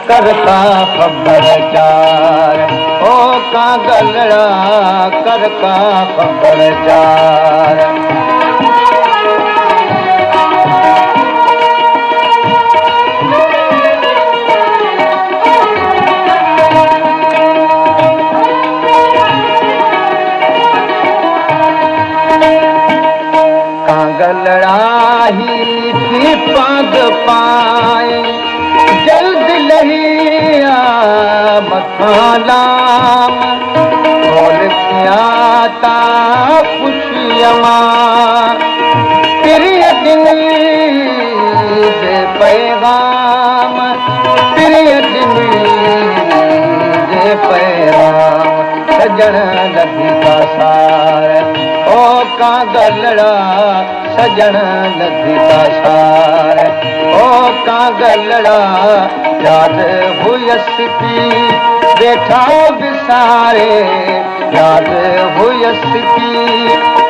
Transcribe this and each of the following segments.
कर का ख़बर चार, ओ कागलड़ा कर का ख़बर चार। कागलड़ा ही थी पाग पाए, जल्द लही आ मथां लाम, खोल किया ता ख़ुशीअ मां, प्रिय ॾिनी जे पैगाम, प्रिय ॾिनी जे पैगाम, सजण लधी का सार, ओ कागलड़ा सजण लधी का सार, ओ कागलड़ा याद हुयसि की वेठा विसारे, याद हुयसि की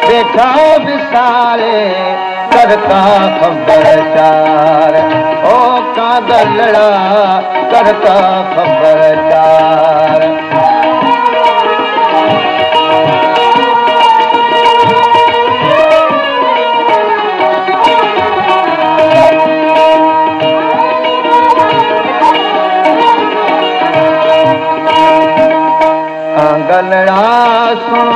वेठा विसारे, कर का ख़बर चार, ओ कागलड़ा कर का ख़बर चार। कागलड़ा सुण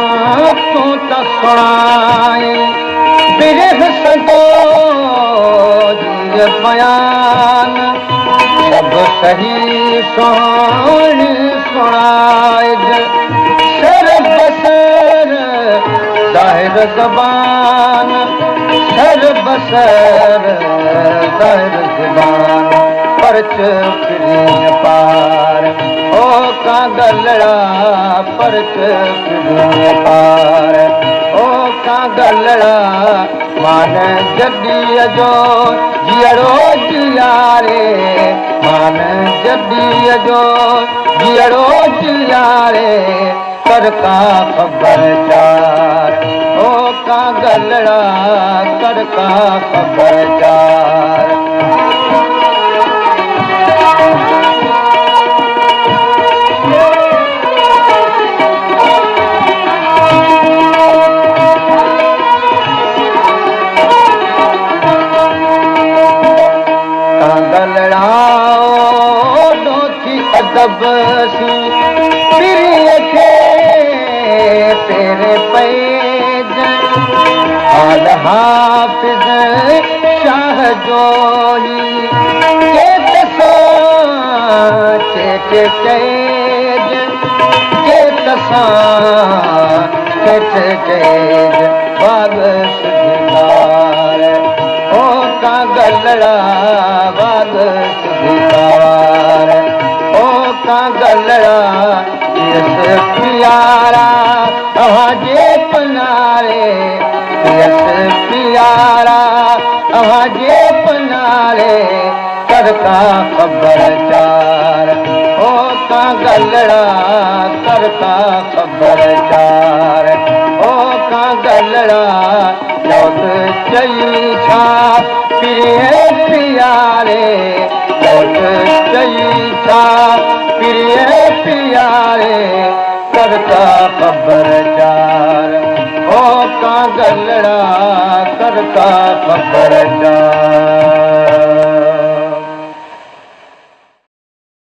तूं त सुणाए, बिरह संतो जीअं बयान, सभु सही सुहिणी सुणाइज, सर बसर ज़ाहिर ज़बान, सर बसर ज़ाहिर ज़बान, परच फिरीअ पार, ओ कागलड़ा परच फिरीअ पार, ओ कागलड़ा मान जॾीअ जो जीअरो जीआरे, मान जॾीअ जो जीअरो जीआरे, कर का ख़बर चार, ओ कागलड़ा कर का ख़बर चार। कागलड़ा ओॾो थी अदब सी पीरीअ खे तेरे पैज, हाल हाफ़िज़ शाह जोही, चेत सां चेत चइज, चेत सां चेत चइज, वाग सुधिकार, ओ कागलड़ा वाग सुधिकार, ओ कागलड़ा यस प्यारा अव्हां जे पनारे, यस प्यारा अव्हां जे पनारे, कर का ख़बर चार, ओ कागलड़ा कर का ख़बर चार, ओ कागलड़ा चौथ चई छा प्रिय प्यारे, चौथ चई छा प्रिय प्यारे, कर का ख़बर चार, ओ कागलड़ा कर का ख़बर चार।